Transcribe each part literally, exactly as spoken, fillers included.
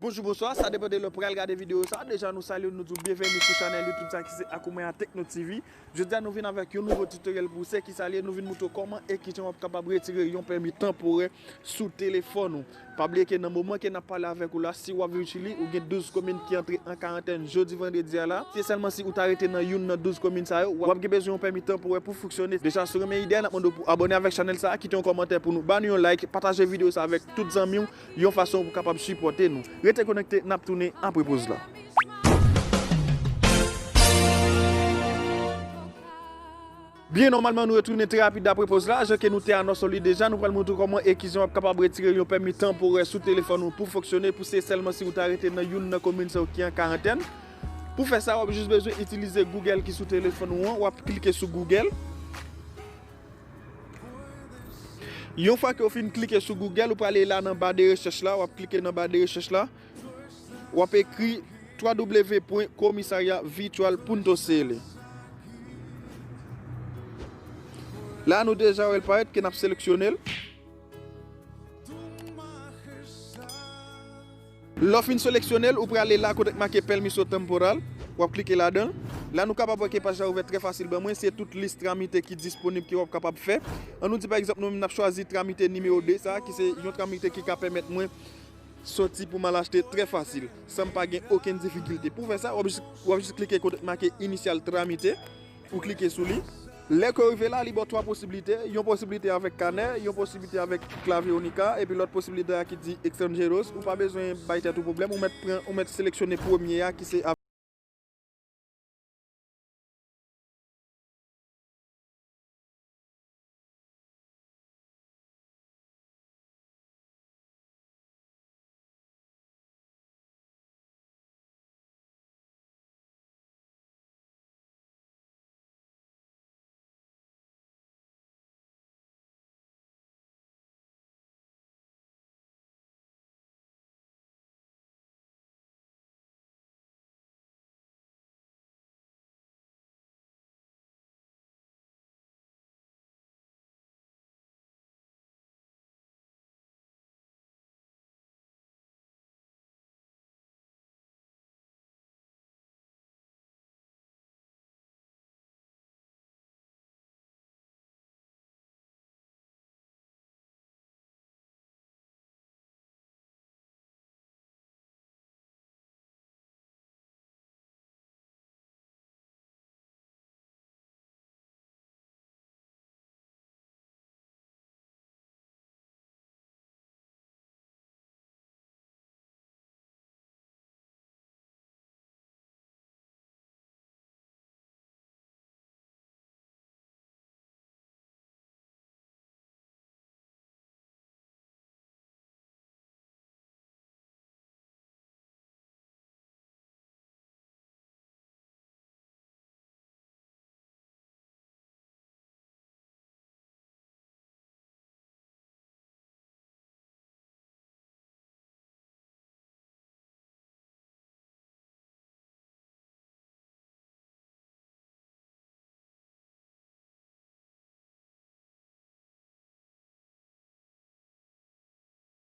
Bonjou, bonswa, sa depann de lè w pral gade videyo sa. Deja, nou salye w, nou di w byenveni sou chanèl YouTube sa ki se Akoumaya Techno T V. Jodi a, nou vin avèk yon nouvo tutoriel pou ou. Se ki sa l ye, nou vin montre w kòman e kijan w ap kapab retire yon pèmi tanporè sou telefòn ou. Pa bliye ke nan moman ke n ap pale avèk ou la, si w ap viv Chili, ou gen douz komin ki antre an karantèn jodi vandredi a la. Se sèlman si ou ta rete nan youn nan douz komin sa yo, w ap gen bezwen yon pèmi tanporè pou fonksyone. Deja, si w renmen ide a, n ap mande w pou abòne avèk chanèl sa a, kite yon kòmantè pou nou, ba nou yon like, pataje videyo sa avèk tout zanmi w, yon fason pou kapab sipòte nou. Rete konekte, n ap tounen apre poz la. Byen nòmalman, nou retounen trè rapid apre poz la. Jan ke nou te anonse li deja, nou pral montre w kòman e kijan w ap kapab retire yon pèmi tanporè sou telefòn ou pou fonksyone, pou se sèlman si ou ta rete nan youn nan komin sa yo ki an karantèn. Pou fè sa, w ap jis bezwen itilize Google ki sou telefòn ou an. W ap klike sou Google. Yon fwa ke w fin klike sou Google, ou prale la nan ba de rechèch la, w ap klike nan ba de rechèch la, w ap ekri w w w pwen komisarya vityal punto c l. La, nou deja wè l parèt, ke n ap seleksyone l. Lè w fin seleksyone l, ou prale la kote k make permiso temporal, w ap klike ladan l. La, nou kapab wè ke paj la ouvè trè fasil ban mwen, se tout lis tramite ki disponib ke w ap kapab fè. An nou di, pa egzanp, nou menm n ap chwazi tramite nimewo de sa, ki se yon tramite ki ka pèmèt mwen soti pou m al achte trè fasil, san m pa gen okenn difikilte. Pou fè sa, w ap jis, w ap jis klike kote k make inisyal tramite. Ou klike sou li. Lè ke w rive la, li ba w twa posiblite. Yon posiblite avèk kanè, yon posiblite avèk Clave Única, epi lòt posiblite a ki di extranjeros. Ou pa bezwen bay tèt ou pwoblèm, ou mèt pran, ou mèt seleksyone premye a ki se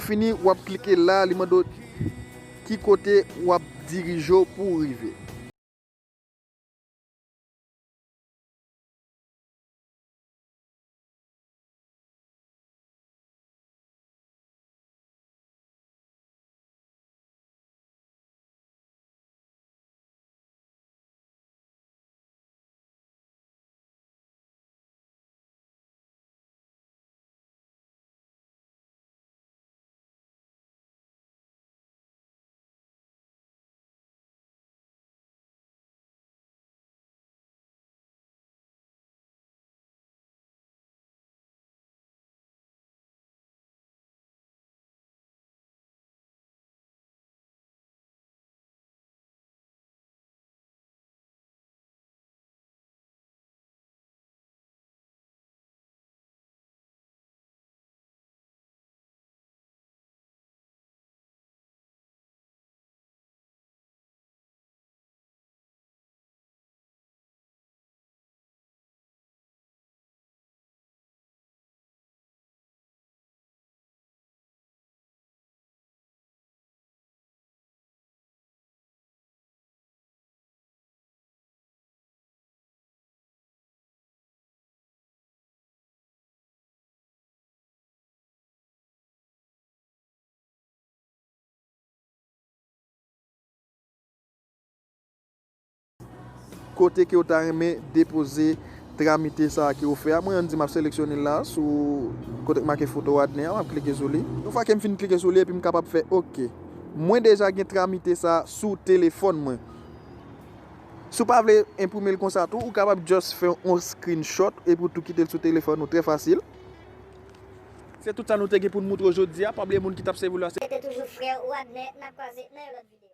Fini, w ap klike la, li mande w ki kote w ap dirije w pou w rive. Kote ke w ta renmen depoze tramite sa a ke w fè a. Mwen, ann di m ap seleksyone l la sou kote k make foto Wadner a, m ap klike sou li. Yon fwa ke m fin klike sou li epi m kapab fè oke. Mwen deja gen tramite sa a sou telefòn mwen. Si w pa vle enprime l konsa tou, ou kapab just fè yon screenshot epi w tou kite l sou telefòn ou, trè fasil. Se tout sa nou te gen pou n moutre w jodi a. Pa bliye moun ki t ap sèvi w la, se. Se te toujou frè ou Wadner, n ap kwaze nan yon lòt videyo.